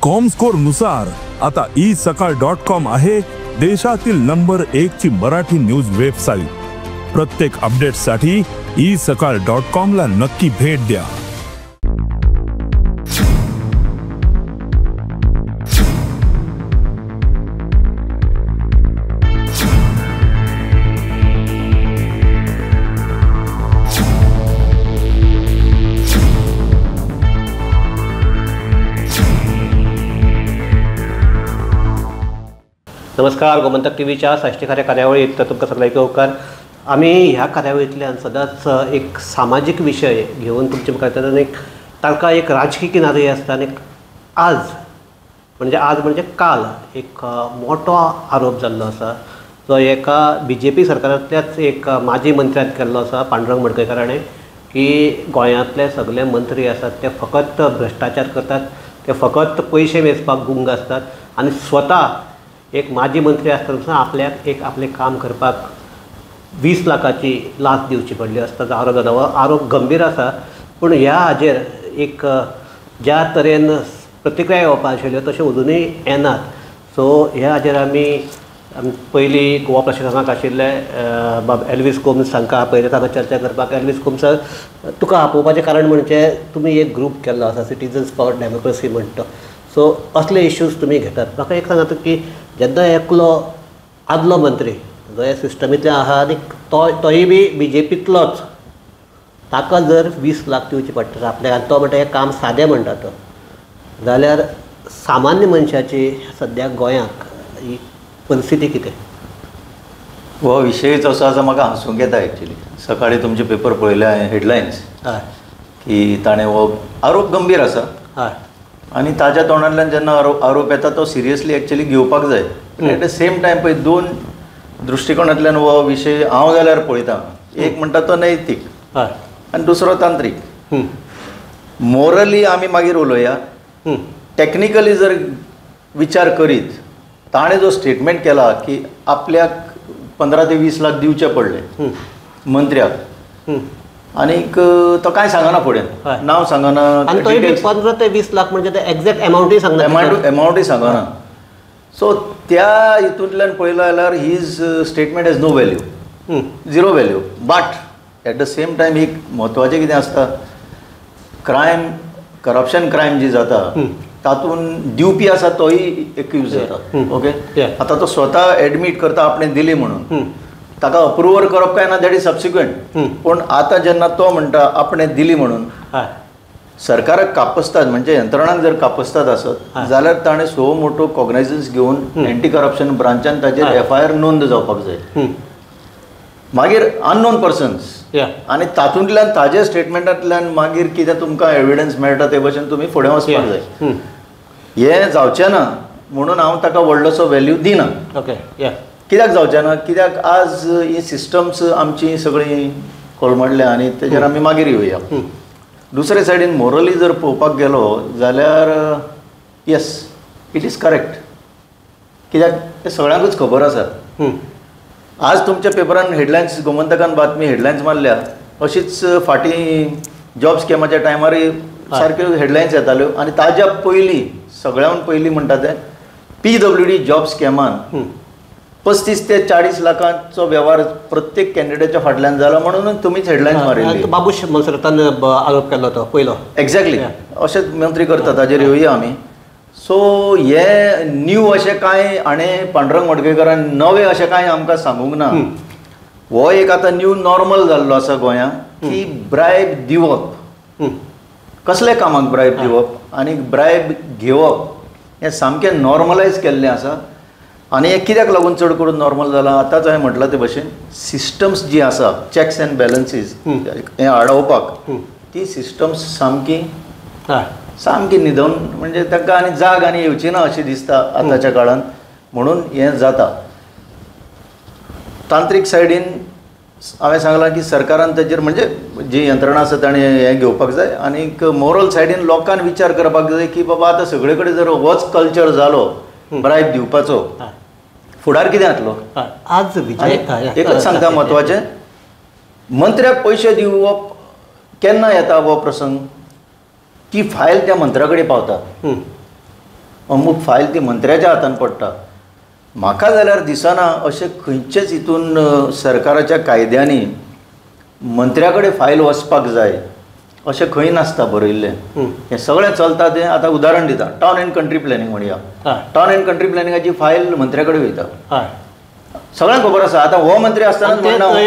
Comscore नुसार आता E सकाळ डॉट कॉम आहे देशातील नंबर 1 ची मराठी न्यूज वेबसाईट। प्रत्येक अपडेटसाठी ई सकाळ डॉट कॉम ला नक्की भेट द्या। नमस्कार, गोमंतक टी व्हीच्या साश्टीखाऱ्या कार्यावळीत तुमकां सगळ्यांक येवकार। आमी ह्या कार्यावळींतल्यान सदांच एक सामाजीक विशय घेवन तुमचे मुखार येतात आनी तांकां एक राजकीय किनारय आसता। आनी आज म्हणजे काल एक मोठो आरोप जाल्लो आसा जो एका बी जे पी सरकारांतल्याच एक माजी मंत्र्यान केल्लो आसा, पांडुरंग मडकयकार हाणें, की गोंयांतले सगळे मंत्री आसात ते फकत भ्रश्टाचार करतात, ते फकत पयशे मेजपाक गुंग आसतात आनी स्वता एक माजी मंत्री आसतना आपल्याक एक आपलें काम करपाक 20 लाखाची लाच दिवची पडली आसता जो आरोप जाता। हो आरोप गंभीर आसा, पूण ह्या हाजेर एक ज्या तरेन प्रतिक्रिया येवपा आशिल्ल्यो तश्यो अजुनूय येनात। सो ह्या हाजेर आमी पयलीं गोवा प्रशासनाक आशिल्ले बाब एल्वीस गोम्स हांकां पयलीं तांकां चर्चा करपाक। एल्वीस गोम्स, तुका आपोवपाचें कारण म्हणजे तुमी एक ग्रूप केल्लो आसा सिटीजन्स फॉर डेमोक्रेसी म्हणटा, सो असले इश्यूज तुमी घेतात। म्हाका एक सांगात की जेन्ना एकलो आदलो मंत्री जो ह्या सिस्टमींतल्यान आहा आनी तोय बी बी जे पींतलोच, ताका जर 20 लाख दिवचे पडटा आपल्याक आनी तो म्हणटा हें काम सादें म्हणटा तो, जाल्यार सामान्य मनशाची सद्याक गोंयांक ही परिस्थिती कितें? हो विशय जसो आसा म्हाका हांसूंक येता. एक्चुली सकाळीं तुमचे पेपर पळयले हांवें हेडलायन्स की ताणें हो आरोप गंभीर आसा आनी ताज्या तोंडांतल्यान जेन्ना आरोप येता तो सिरियसली एक्चुली घेवपाक जाय. एट the same time पळय दोन दृश्टिकोणांतल्यान हो विशय हांव जाल्यार पळयता. एक म्हणटा तो नैतीक आनी दुसरो तांत्रीक. मोरली आमी मागीर उलोवया, टॅक्निकली जर विचार करीत ताणें जो स्टेटमेंट केला की आपल्याक 15 ते 20 लाख दिवचे पडले मंत्र्याक, आनीक तो कांय सांगना फुडें, नांव सांगना, 15 ते 20 लाख म्हणजे ते एग्जॅक्ट एमावंटूय सांगना, एमावंटूय सांगना. सो त्या हितूंतल्यान पळयलो जाल्यार his statement has no value, zero value. But at the same time एक म्हत्वाचें कितें आसता, क्रायम, करप्शन क्रायम जी जाता तातूंत दिवपी आसा तोय एक्यूज जाता. ओके, आतां तो स्वता एडमीट करता आपणें दिली म्हणून, ताका अप्रुवर करप काय ना that is subsequent. पूण आतां जेन्ना तो म्हणटा आपणें दिली म्हणून, सरकाराक कापस्तात म्हणजे यंत्रणांक जर कापस्तात आसत जाल्यार ताणें सो मोटो कॉग्नायझन्स घेवन एंटी करप्शन ब्रांचान ताजेर एफ I R नोंद जावपाक जाय. मागीर अननोन पर्सन्स आनी तातूंतल्यान ताजे स्टेटमेंटांतल्यान मागीर कितें तुमकां एविडन्स मेळटा ते भशेन तुमी फुडें वचपाक जाय. हें जावचें ना म्हणून हांव ताका व्हडलोसो व्हॅल्यू दिना. ओके, कित्याक जावचें ना, कित्याक आज ही सिस्टम्स आमची सगळीं कोलमडल्या आनी तेजेर आमी मागीर येवया. दुसरे सायडीन मोरली जर पळोवपाक गेलो जाल्यार येस, it is correct, कित्याक तें सगळ्यांकूच खबर आसा. आज तुमच्या पेपरान हेडलायन्स, गोमंतकान बातमी हेडलायन्स मारल्या, अशीच फाटीं जॉब स्कॅमाच्या टायमारय सारक्यो हेडलायन्स येताल्यो. आनी ताज्या पयलीं सगळ्यान पयलीं म्हणटा तें PWD job स्कॅमान 35 ते 40 लाखांचो वेव्हार प्रत्येक कॅन्डिडेटच्या फाटल्यान जाला म्हणून तुमीच हेडलायन्स मारिल्ली. बाबूश मोन्सेरातान आरोप केल्लो तो पयलो. एक्झॅक्टली, अशेंच मंत्री करतात, ताजेर येवया आमी. सो हे न्यू अशें कांय हाणें पांडुरंग मडकयकारान नवें अशें कांय आमकां सांगूंक ना. हो एक आतां न्यू नॉर्मल जाल्लो आसा गोंयांत की ब्रायब दिवप, कसल्या कामाक ब्रायब दिवप आनी ब्रायब घेवप हें सामकें नॉर्मलायज केल्लें आसा. आनी हें कित्याक लागून चड करून नॉर्मल जालां, आतांच हांवें म्हटलां ते भशेन सिस्टम्स जी आसा चॅक्स एंड बॅलन्सीस हें आडावपाक ती सिस्टम्स सामकी सामकी न्हिदोवन म्हणजे तांकां आनी जाग आनी येवची ना अशें दिसता आतांच्या काळान, म्हणून हें जाता. तांत्रीक सायडीन हांवें सांगलां की सरकारान ताजेर म्हणजे जी यंत्रणा आसा ताणें हें घेवपाक जाय. आनीक मोरल सायडीन लोकान विचार करपाक जाय की बाबा आतां सगळे कडेन जर होच कल्चर जालो ब्रायब दिवपाचो, फुडार कितें जातलो. आज एकच सांगता म्हत्वाचें, मंत्र्याक पयशे दिवप केन्ना येता हो प्रसंग, ती फायल त्या मंत्र्या कडेन पावता. अमूक फायल ती मंत्र्याच्या हातान पडटा. म्हाका जाल्यार दिसना अशें खंयचेच हितून सरकाराच्या कायद्यांनी मंत्र्या कडेन फायल वचपाक जाय अशें खंय नासता बरयल्लें. हें सगळें चलता तें आतां उदाहरण दिता, टावन एंड कंट्री प्लॅनिंग म्हणया, टावन एंड कंट्री प्लॅनिंगाची फायल मंत्र्या कडेन वयता, सगळ्यांक खबर आसा. आतां हो मंत्री आसतना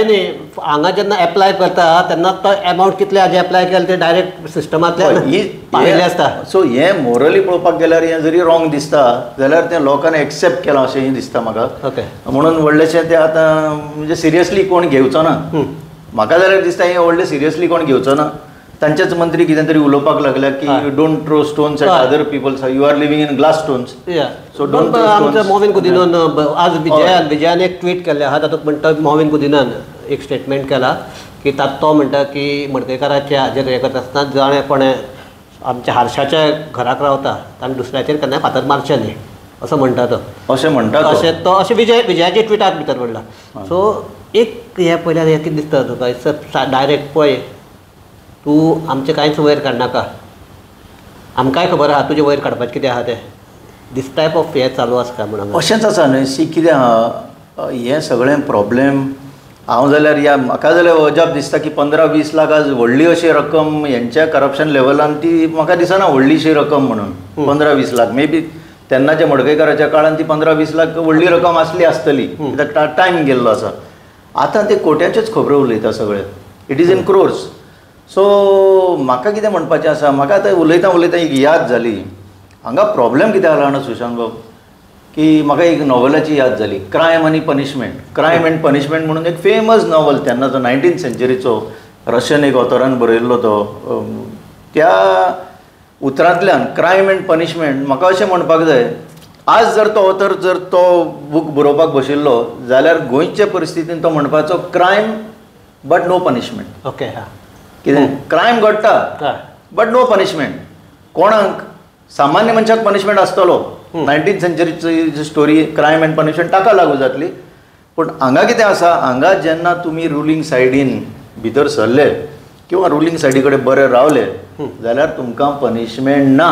न्ही हांगा जेन्ना एप्लाय करता तेन्ना तो एमावंट कितले हाजे एप्लाय केले ते डायरेक्ट सिस्टमांतल्यान आसता. सो हें मोरली पळोवपाक गेल्यार हें जरी रॉंग दिसता जाल्यार तें लोकांनी एक्सेप्ट केलां अशें दिसता म्हाका. ओके, म्हणून व्हडलेशें तें आतां म्हणजे सिरियसली कोण घेवचो ना. म्हाका जाल्यार दिसता हें व्हडलें सिरियसली कोण घेवचो ना. तांचेच मंत्री कितें तरी उलोवपाक लागल्या की don't throw stones at other peoples, you are living in glass stones. So don't throw stones. Mauvin गुदिनोन आज विजयान विजयान एक ट्वीट केल्लें आहा, तातूंत म्हणटा मॉविन गुदिनान एक स्टेटमेंट केला की तातूंत तो म्हणटा की मडकयकाराचे हाजेर हें करता आसतना जाणें कोणें आमच्या हारशाच्या घराक रावता ताणें दुसऱ्याचेर केन्नाय फातर मारचें न्ही असो म्हणटा तो, अशें म्हणटा अशें तो अशें विजय विजयाच्या ट्विटाक भितर पडला. सो एक हें पळयल्यार हें कितें दिसता तुका डायरेक्ट पळय तूं आमचें कांयच वयर काडनाका, आमकांय खबर आहा तुजें वयर काडपाचें कितें आहा तें. दीस टायप ऑफ हें चालू आसा काय म्हणून अशेंच आसा न्हय. सी कितें आहा हें सगळें प्रॉब्लेम. हांव जाल्यार ह्या म्हाका जाल्यार अजाप दिसता की 15-20 लाख आज व्हडली अशी रक्कम हेंच्या करप्शन लेवलान ती म्हाका दिसना व्हडलीशी रक्कम म्हणून. 15-20 लाख मे बी तेन्नाच्या मडकयकाराच्या काळान ती 15-20 लाख व्हडली रक्कम आसली आसतली, कित्याक टायम गेल्लो आसा. आतां ते कोट्याच्योच खबरो उलयता सगळे, it is in crores. So म्हाका कितें म्हणपाचें आसा, म्हाका आतां उलयता उलयता एक याद जाली. हांगा प्रॉब्लेम कितें जाला जाणा सुशांत बाब, की म्हाका एक नॉव्हलाची याद जाली, क्रायम आनी पनिशमेंट. क्रायम एंड पनिशमेंट म्हणून एक फेमस नॉव्हल तेन्नाचो 19th सेंचुरीचो रशियन एक ऑथरान बरयल्लो तो. त्या उतरांतल्यान क्रायम एंड पनिशमेंट म्हाका अशें म्हणपाक जाय, आज जर तो ऑथर जर तो बूक बरोवपाक बशिल्लो जाल्यार गोंयचे परिस्थितीन तो म्हणपाचो crime but no punishment. Okay, हां, कितें क्रायम घडटा बट नो पनिशमेंट. कोणाक सामान्य मनशाक पनिशमेंट आसतलो, 19th सेंचुरीची स्टोरी क्रायम एंड punishment ताका लागू जातली. पूण हांगा कितें आसा, हांगा जेन्ना तुमी रुलींग सायडीन भितर सरले किंवा रुलींग सायडी कडेन बरे रावले जाल्यार तुमकां पनिशमेंट ना.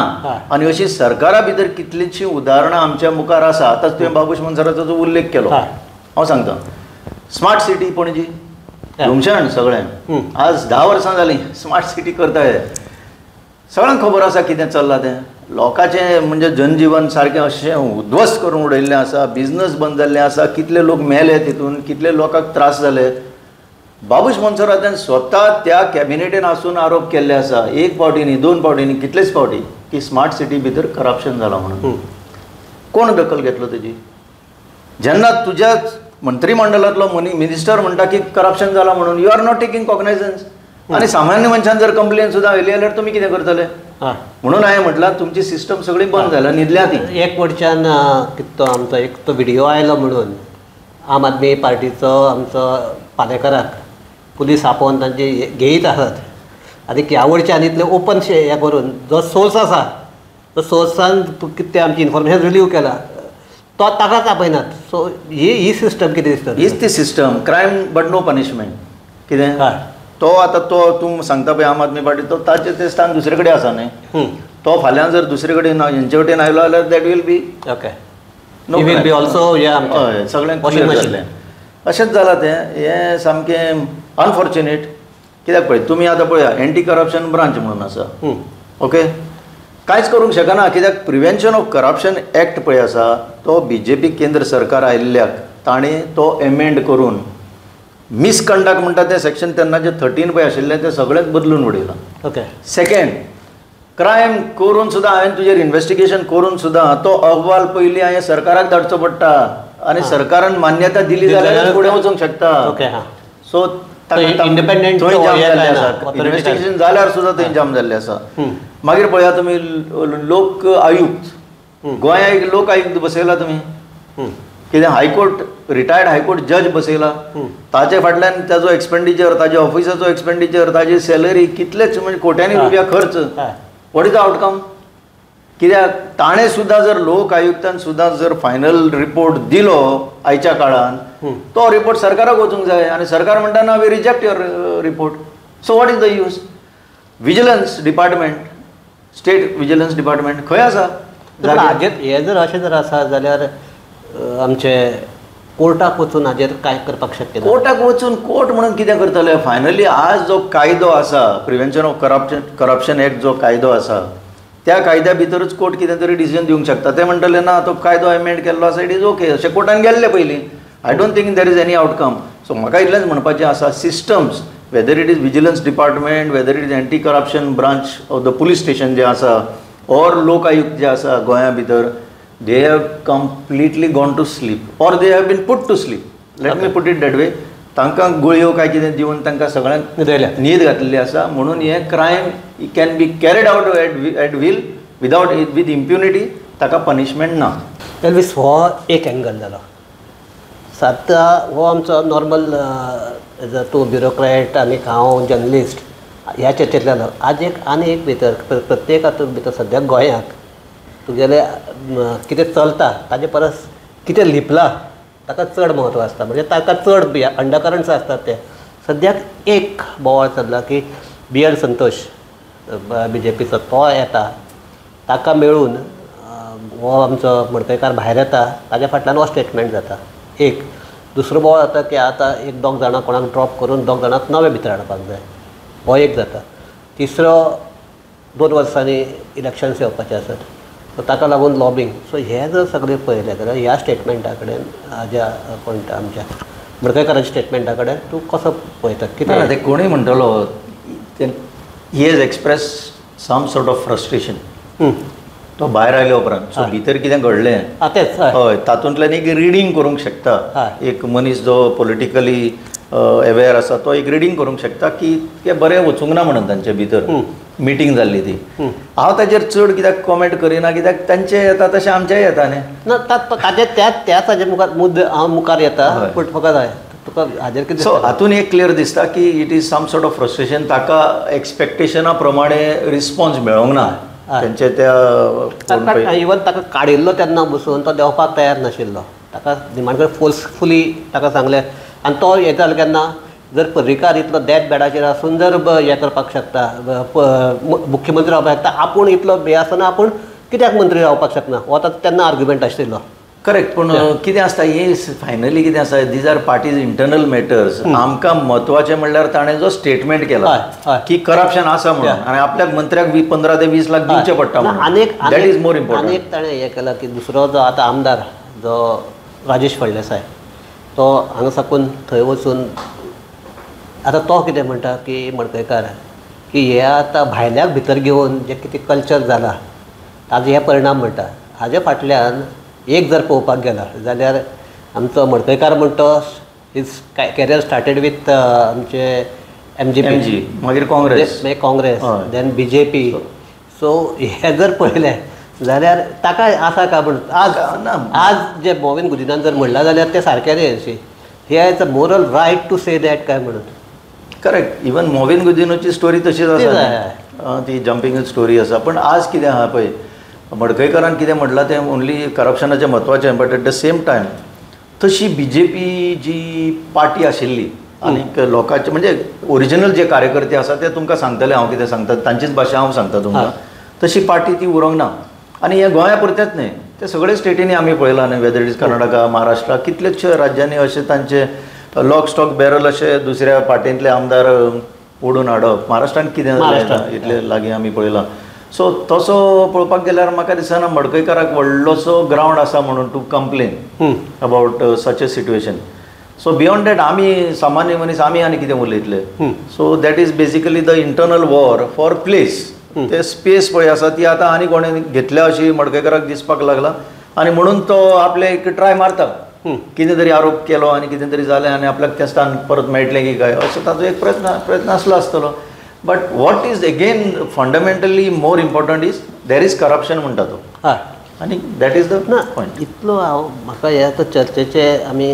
आनी अशी सरकारा भितर कितलींशीं उदाहरणां आमच्या मुखार आसा. आतांच तुवें बाबूश मोन्सेराताचो जो उल्लेख केलो, हांव सांगता स्मार्ट सिटी पणजी धुमशण सगळें आज 10 वर्सां जालीं स्मार्ट सिटी करता हे, सगळ्यांक खबर आसा कितें चल्लां तें. लोकांचें म्हणजे जनजीवन सारकें अशें उद्ध्वस्त करून उडयल्लें आसा, बिजनस बंद जाल्लें आसा, कितले लोक मेले तितून, कितले लोकांक त्रास जाले. बाबूश मोन्सेरातान स्वता त्या कॅबिनेटीन आसून आरोप केल्ले आसा, एक फावटी न्ही, 2 फावटी न्ही, कितलेच फावटी की स्मार्ट सिटी भितर करप्शन जालां म्हणून. कोण दखल घेतलो तेजी? जेन्ना तुज्या मंत्रिमंडळांतलो मिनिस्टर म्हणटा की करप्शन जालां म्हणून, you are not taking cognizance. आनी सामान्य मनशान जर कंप्लेन सुद्दां आयली जाल्यार तुमी कितें करतले? म्हणून हांवें म्हटलां तुमची सिस्टम सगळी बंद जाल्या, न्हिदल्या ती. एक वटच्यान कितें तो आमचो एक तो व्हिडियो आयलो म्हणून आम आदमी पार्टीचो आमचो पालेकराक पुलीस आपोवन तांचे घेयत आसात. आनी ह्या वटच्यान इतलें ओपन हें करून जो सोर्स आसा तो सोर्सान कितें आमची इन्फॉर्मेशन रिलीव केला तो ताकाच आपयनात. सो ही ही सिस्टम कितें दिसता, हीच ती system, crime but no punishment. कितें तो आतां तो तूं सांगता पळय आम आदमी पार्टी, तो ताचें तें स्थान दुसरे कडेन आसा न्ही. तो फाल्यां जर दुसरे कडेन हेंचे वटेन आयलो जाल्यार that will be okay, will be also. हय, सगळें क्लियर जाल्लें. अशेंच जालां तें. हें सामकें अनफॉर्च्युनेट. कित्याक पळय तुमी आतां पळया एंटी करप्शन ब्रांच म्हणून आसा, ओके, कांयच करूंक शकना. कित्याक प्रिवेन्शन ऑफ करप्शन एक्ट पळय आसा तो बी जे पी केंद्र सरकार आयिल्ल्याक ताणें तो एमेंड करून मिसकंडक्ट म्हणटा तें सेक्शन तेन्नाचें 13 पळय आशिल्लें तें सगळेंच बदलून उडयलां. ओके, सेकेंड क्रायम करून सुद्दां हांवें तुजेर इन्वेस्टिगेशन करून सुद्दां तो अहवाल पयलीं हांवें सरकाराक धाडचो पडटा आनी सरकारान मान्यता दिली जाल्यार फुडें वचूंक शकता. ओके, सो इंडिपेंडंट थंय जाम जाल्लें आसा, इन्वेस्टिगेशन जाल्यार सुद्दां थंय जाम जाल्लें आसा. मागीर पळया तुमी लोक आयुक्त, गोंया एक लोक आयुक्त बसयला तुमी, कितें हायकोर्ट रिटायर्ड हायकोर्ट जज बसयला, ताचे फाटल्यान ताजो एक्सपेंडिचर, ताजे ऑफिसाचो एक्सपेंडिचर, ताजी सॅलरी कितलेच म्हणजे कोट्यांनी रुपया खर्च. What is the outcome? कित्याक ताणें सुद्दां जर लोक आयुक्तान सुद्दां जर फायनल रिपोर्ट दिलो आयच्या काळान, तो रिपोर्ट सरकाराक वचूंक जाय आनी सरकार म्हणटा ना, we reject your report. So what is the use? Vigilance department, state vigilance department खंय आसा? हाजेर हें जर अशें जर आसा जाल्यार आमचे कोर्टाक वचून हाजेर कांय करपाक शक्य ना. कोर्टाक वचून कोर्ट म्हणून कितें करतले? फायनली आज जो कायदो आसा, प्रिवेन्शन ऑफ करप्शन एक्ट जो कायदो आसा, त्या कायद्या भितरूच कोर्ट कितें तरी डिसिजन दिवंक शकता. ते म्हणटले ना तो कायदो एमेंड केल्लो आसा, it is okay, अशें कोर्टान गेल्ले पयलीं. I don't think there is any outcome. So म्हाका इतलेंच म्हणपाचें आसा, systems, whether it is vigilance department, whether it is anti corruption branch of the police station जें आसा, ऑर लोक आयुक्त जे आसा गोंया भितर, they have completely gone to sleep or they have been put to sleep. Let me put it that way. तांकां गुळयो काय कितें दिवन तांकां सगळ्यांक न्हीद घातलेली आसा, म्हणून हे crime can be carried out at will without with impunity, ताका पनिशमेंट ना. एल्वीस, हो एक एंगल जालो. सद्या हो आमचो नॉर्मल एज अ तूं ब्युरोक्रॅट आनी हांव जर्नलिस्ट ह्या चर्चेंतल्यान. आज एक आनी एक भितर प्रत्येक हातूंत भितर सद्याक गोंयांक तुगेलें कितें चलता ताजे परस कितें लिपलां ताका चड म्हत्व आसता, म्हणजे ताका चड अंडरकरंट्स आसतात ते. सद्याक एक बोवाळ चल्ला की बी एल संतोष बीजेपीचो तो येता, ताका मेळून हो आमचो मडकयकार भायर येता, ताज्या फाटल्यान हो स्टेटमेंट जाता. एक दुसरो बोवाळ जाता की आतां एक दोग जाणां कोणाक ड्रॉप करून दोग जाणांक नवे भितर हाडपाक जाय, हो एक जाता. तिसरो 2 वर्सांनी इलेक्शन्स येवपाचे आसात, सो ताका लागून लॉबींग. सो हें जर सगळें पळयलें जाल्यार ह्या स्टेटमेंटा कडेन, हाज्या कोण आमच्या मडकयकाराच्या स्टेटमेंटा कडेन तूं कसो पळयता? कितें ते कोणूय म्हणटलो, he has express some sort of frustration तो भायर आयल्या उपरांत. सो भितर कितें घडलें तेच, हय, तातूंतल्यान एक रिडींग करूंक शकता एक मनीस जो पॉलिटिकली अवेर आसा, तो एक रिडींग करूंक शकता की ते बरें वचूंक ना म्हणून तांचे भितर मिटींग जाल्ली ती. हांव ताजेर चड कित्याक कॉमेंट करिना, कित्याक तांचे येता तशें आमचेय येता न्ही. ना ताजे त्याच हाजे मुखार मुद्दे हांव मुखार येता, पूण फकत हय तुका हाजेर कितें. सो हातून एक क्लियर दिसता की it is some sort of frustration, ताका एक्सपेक्टेशना प्रमाणे रिस्पॉन्स मेळोंक ना तांचे त्या. इवन ताका काडिल्लो तेन्ना बसून तो देंवपाक तयार नाशिल्लो, ताका निमाणे कडेन फोर्सफुली ताका सांगलें. आनी तो हें जालें केन्ना जर पर्रीकार इतलो डेथ बेडाचेर आसून जर हें करपाक शकता, मुख्यमंत्री रावपाक शकता, आपूण इतलो बे आसतना आपूण कित्याक मंत्री रावपाक शकना, हो ताचो तेन्ना आर्ग्युमेंट आशिल्लो. करेक्ट, पूण कितें आसता हें फायनली कितें आसा, these are parties internal matters. आमकां म्हत्वाचें म्हणल्यार ताणें जो स्टेटमेंट केला की करप्शन आसा म्हणून, आनी आपल्याक मंत्र्याक 15 ते 20 लाख दिवचे पडटा म्हणून, that is more important. आनी एक ताणें हें केलां की दुसरो जो आतां आमदार जो राजेश फळदेसाय, तो हांगा साकून थंय वचून आतां तो कितें म्हणटा की मडकयकार की हे आतां भायल्याक भितर घेवन जें कितें कल्चर जालां ताजो हे परिणाम म्हणटा. हाजे फाटल्यान एक जर पळोवपाक गेला जाल्यार आमचो Madkaikar म्हणटो his career started with आमचे MGP, मागीर काँग्रेस, मागीर काँग्रेस, then BJP. सो हें जर पळयलें जाल्यार ताका आसा काय म्हण आज आज जे मोविन गुदिनान जर म्हणलां जाल्यार तें सारकें न्ही. अशी he has a moral right to say that काय म्हणून. करेक्ट, इवन मोविन गुदिनोची स्टोरी तशीच आसा, ती जंपींग स्टोरी आसा. पण आज कितें आहा पळय, मडकयकारान कितें म्हणलां तें ओन्ली करप्शनाचें म्हत्वाचें, but at the same time तशी बीजेपी जी पार्टी आशिल्ली आनीक लोकांचे म्हणजे ओरिजिनल जे कार्यकर्ते आसा ते तुमकां सांगतले हांव कितें सांगता, तांचीच भाशा हांव सांगता तुमकां, तशी पार्टी ती उरोंक ना. आनी हें गोंया पुरतेंच न्हय, ते सगळे स्टेटींनी आमी पळयलां न्हय, weather it is Karnataka, Maharashtra, कितलेशे राज्यांनी अशे तांचे लॉक स्टॉक बॅरल अशे दुसऱ्या पार्टींतले आमदार ओडून हाडप. महाराष्ट्रान कितें जालें इतले लागीं आमी पळयलां. सो तसो पळोवपाक गेल्यार म्हाका दिसना मडकयकाराक व्हडलोसो ग्रावंड आसा म्हणून to complain about such a situation. So beyond that आमी सामान्य मनीस आमी आनी कितें उलयतले. So that is basically the internal war for place. ते स्पेस पळय आसा ती आतां आनी कोणें घेतल्या अशी मडकयकाराक दिसपाक लागला, आनी म्हणून तो आपले एक ट्राय मारता, कितें तरी आरोप केलो आनी कितें तरी जालें आनी आपल्याक तें स्थान परत मेळटलें की काय, असो ताचो एक प्रयत्न आसलो आसतलो. But what is again fundamentally more important is there is corruption म्हणटा तो, आनी that is the point. इतलो हांव म्हाका ह्या आतां चर्चेचे आमी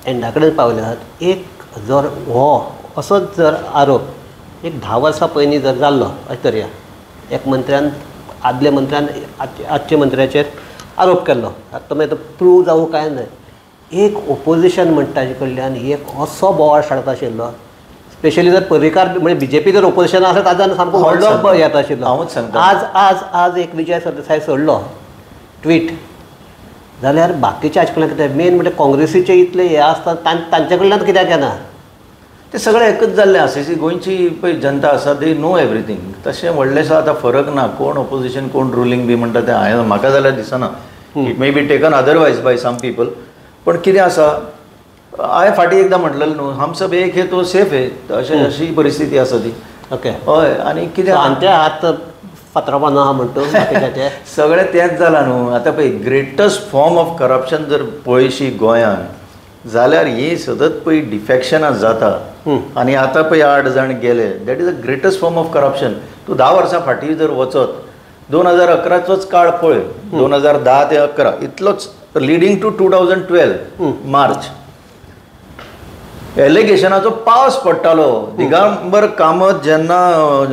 एंडा कडेन पावले आहात. एक जर हो असोच जर आरोप एक 10 वर्सां पयलीं जर जाल्लो अशें धरया, एक मंत्र्यान आदल्या मंत्र्यान आजच्या मंत्र्याचेर आरोप केल्लो, आतां तो मागीर तो प्रूव जावं काय न्हय, एक ओपोजिशन म्हणटा ताजे कडल्यान एक असो बोवाळ स्टार्ट आशिल्लो. स्पेशली जर पर्रीकार म्हणजे बीजेपी जर ओपोजिशन आसा ताजो सामको व्हडलो येता आशिल्लो. हांवूच सांगता, आज आज आज एक विजय सरदेसाय सोडलो ट्वीट जाल्यार बाकीचे हाजे कडल्यान कितें मेन म्हणजे काँग्रेसीचे इतले हे आसता तांचे कडल्यान कित्याक येना ते सगळें एकच जाल्लें आसा. गोंयची पळय जनता आसा they know everything. तशें व्हडलेंसो आतां फरक ना, कोण ऑपोजिशन कोण रुलींग बी म्हणटा तें हांवें म्हाका जाल्यार दिसना. It may be taken otherwise by some people. पण कितें आसा, हांवें फाटीं एकदां म्हटलेलें न्हू, हम सब एक हे तो सेफ हे, अशें अशी परिस्थिती आसा ती. ओके हय. आनी कितें आनी ते हात फातरापान आहा म्हणटा सगळें तेंच जालां न्हू. आतां पळय ग्रेटस्ट फॉर्म ऑफ करप्शन जर पळयशी गोंयांत जाल्यार ही सतत पळय डिफॅक्शनां जाता. आनी आतां पळय 8 जाण गेले, that is a greatest form of corruption. तूं 10 वर्सां फाटीं जर वचत, 2011चोच काळ पळय, 2010 ते 11 इतलोच लिडींग टू 2012 मार्च एलिगेशनाचो पावस पडटालो. दिगंबर कामत जेन्ना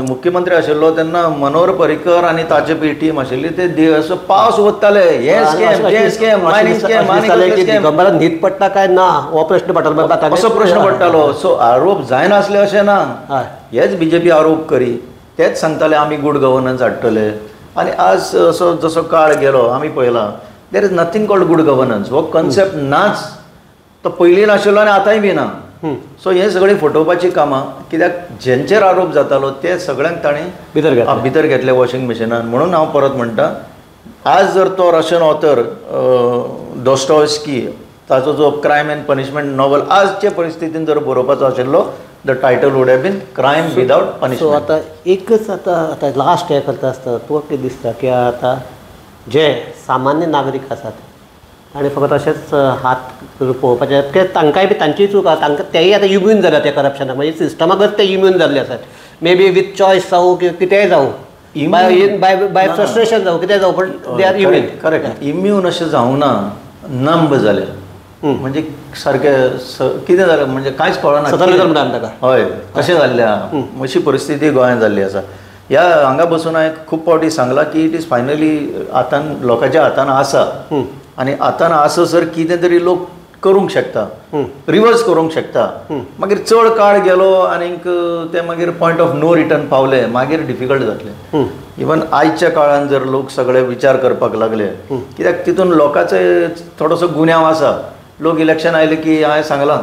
मुख्यमंत्री आशिल्लो तेन्ना मनोहर पर्रीकर आनी ताचे पी टीम आशिल्ली, ते असो पावस वताले, हे स्कॅम ते स्कॅम मायनिंग स्कॅम आनी दिगंबराक न्हीद पडटा काय ना हो प्रश्न पडटालो, असो प्रश्न पडटालो. सो आरोप जायनासले अशें ना, हेच बीजेपी आरोप करी, तेच सांगताले आमी गुड गव्हर्नन्स हाडटले. आनी आज असो जसो काळ गेलो आमी पळयला, there is nothing called good governance हो कॉन्सेप्ट नाच, तो पयलीं नाशिल्लो आनी आतांय बी ना. सो हे सगळीं फटोवपाची कामां, कित्याक जेंचेर आरोप जातालो ते सगळ्यांक ताणें भितर घेतले वॉशिंग मशिनान. म्हणून हांव परत म्हणटा, आज जर तो रशियन ऑथर डॉस्टॉयस्की ताचो जो क्रायम एंड पनिशमेंट नॉवल आजचे परिस्थितीन जर बरोवपाचो आशिल्लो, the title would have been crime without punishment. So आतां एकच आतां आतां लास्ट हें करता आसतना तुका कितें दिसता की आतां जे सामान्य नागरीक आसात आनी फकत अशेंच हात पळोवपाचें, कित्याक तांकांय बी तांचीय चूक आसा, तांकां तेय आतां इम्यून जाल्या त्या करप्शनाक, म्हणजे सिस्टमाकच ते इम्यून जाल्ले आसात. मे बी विथ चॉयस जावं किंवा कितेंय जावं, बाय फ्रस्ट्रेशन जावं कितेंय जावं, पण they are immune. Correct, immune अशें जावंक ना, नंब जाले म्हणजे सारकें कितें जालें म्हणजे कांयच कळना म्हणटा. हय, तशें जाल्लें आहा, अशी परिस्थिती गोंयांत जाल्ली आसा. ह्या हांगा बसून हांवें खूब फावटी सांगलां की it is finally हातान लोकांच्या हातान आसा, आनी आतां आसा सर कितें तरी लोक करूंक शकता, रिवर्स करूंक शकता. मागीर चड काळ गेलो आनीक ते मागीर पॉयंट ऑफ नो रिटर्न पावले, मागीर डिफिकल्ट जातलें. इवन आयच्या काळान जर लोक सगळे विचार करपाक लागले, कित्याक तितून लोकांचे थोडोसो गुन्यांव आसा. लोक इलेक्शन आयले की हांवें सांगलां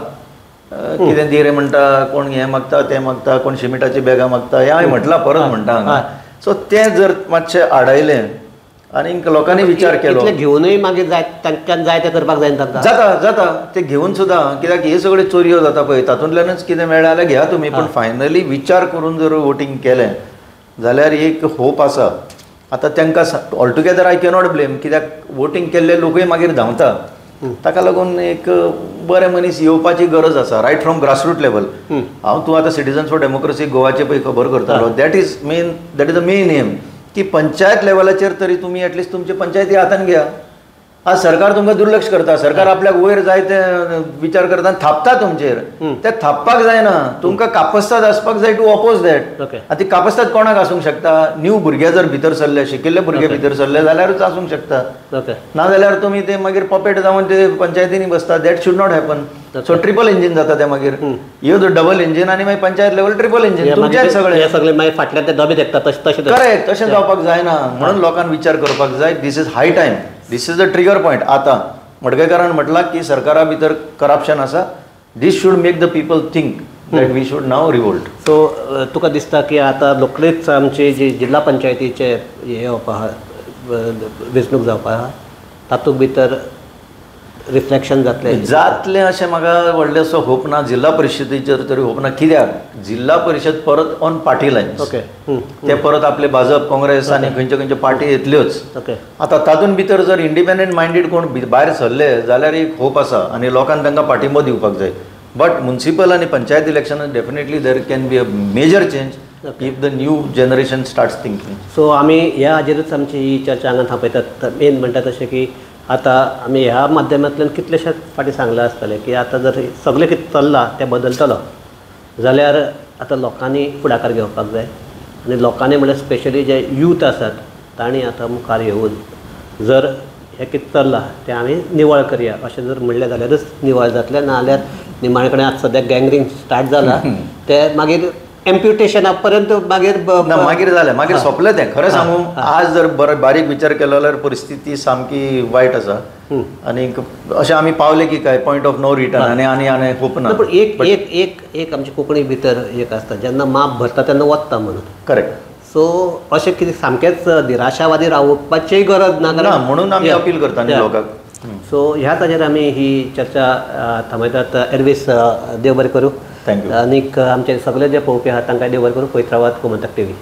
कितें दी रे म्हणटा, कोण हें मागता तें मागता, कोण शिमिटाची बॅगां मागता, हें हांवें म्हटलां, परत म्हणटा हांगा. सो तें जर मातशें आडायलें आनी लोकांनी विचार केलो, घेवनूय मागीर जाय तांच्यान जाय तें करपाक जाय तांकां, जाता जाता ते घेवन सुद्दां, कित्याक हे सगळे चोरयो जाता पळय तातूंतल्यानच कितें मेळ्ळें जाल्यार घेया तुमी, पण फायनली विचार करून जर वोटींग केलें जाल्यार एक होप आसा. आतां तांकां ऑलटुगेदर I cannot blame, कित्याक वोटींग केल्ले लोकूय मागीर धांवता, ताका लागून एक बरे मनीस येवपाची गरज आसा, रायट फ्रॉम ग्रासरूट लेवल. हांव तूं आतां सिटीजन्स फॉर डेमोक्रेसी गोवाचे पळय खबर करतालो, that is main, that is the main aim की पंचायत लेवलाचेर तरी तुमी एटलिस्ट तुमचे पंचायती हातान घेया. आज सरकार तुमकां दुर्लक्ष करता, सरकार आपल्याक वयर जाय ते विचार करता आनी थापता तुमचेर, ते थापपाक जायना, तुमकां कापस्ताद आसपाक जाय टू ऑपोज that. आनी ती कापस्ताद कोणाक आसूंक शकता? न्यू भुरगे जर भितर सरले, शिकिल्ले भुरगे भितर सरले जाल्यारूच आसूंक शकता, ना जाल्यार तुमी ते मागीर पपेट जावन ते पंचायतींनी बसता. That should not happen. So triple engine जाता ते मागीर, यो डबल इंजीन आनी मागीर पंचायत लेवल ट्रिपल इंजीन, तुमचेच सगळे सगळे मागीर फाटल्यान ते दबे देखता तशें. करेक्ट, तशें जावपाक जायना. म्हणून लोकांनी विचार करपाक जाय, this is high time, this is the trigger point. आतां मडकयकारान म्हटलां की सरकारा भितर करप्शन आसा, this should make the people think that we should now revolt. So तुका दिसता की आतां रोखडीच आमची जी जिल्हा पंचायतीचे हे येवपा आहा, वेंचणूक जावपा आहा, तातूंत भितर रिफ्लेक्शन जातलें जातलें अशें म्हाका व्हडलेंसो होप ना. जिल्हा परिशदेचेर तरी होप ना, कित्याक जिल्हा परिशद परत ऑन पार्टी लायन्स, ओके, ते परत आपले भाजप काँग्रेस आनी खंयच्यो खंयच्यो पार्टी येतल्योच. ओके, आतां तातूंत भितर जर इंडिपेंडंट मायंडेड कोण भायर सरले जाल्यार एक होप आसा आनी लोकांक तांकां पाठिंबो दिवपाक जाय. बट मुन्सिपल आनी panchayat election definitely there can be a major change if the new generation starts thinking. So आमी ह्या हाजेरूच आमची ही चर्चा हांगा थांबयतात. मेन म्हणटा तशें की आतां आमी ह्या माध्यमांतल्यान कितलेशेच फावटी सांगलां आसतलें की आतां जर सगळें कितें चल्लां तें बदलतलो जाल्यार आतां लोकांनी फुडाकार घेवपाक जाय, आनी लोकांनी म्हणल्यार स्पेशली जे यूथ आसात तांणी आतां मुखार येवन जर हें कितें चल्लां तें आमी निवळ करया अशें जर म्हणलें जाल्यारच निवळ जातलें, ना जाल्यार निमाणे कडेन आतां सद्याक गँगरींग स्टार्ट जालां तें मागीर एम्प्युटेशना पर्यंत मागीर ना मागीर जालें, मागीर सोंपलें तें. खरें सांगू, आज जर बरें बारीक विचार केलो जाल्यार परिस्थिती सामकी वायट आसा आनीक अशें आमी पावले की काय पॉयंट ऑफ नो रिटर्न आनी आनी आनी होप ना. पूण एक एक एक एक आमची कोंकणी भितर एक आसता, जेन्ना माप भरता तेन्ना वता म्हणून. करेक्ट. सो अशें कितें सामकेंच निराशावादी रावपाचीय गरज ना, ना म्हणून आमी अपील करता न्ही लोकांक. सो ह्या ताजेर आमी ही चर्चा थांबयतात. एल्वीस, देव बरें करूं. Thank you. आनीक आमचे सगळे जे पळोवपी आहात तांकां देव बरें करूं. पळयत रावात गोमंतक टीव्ही.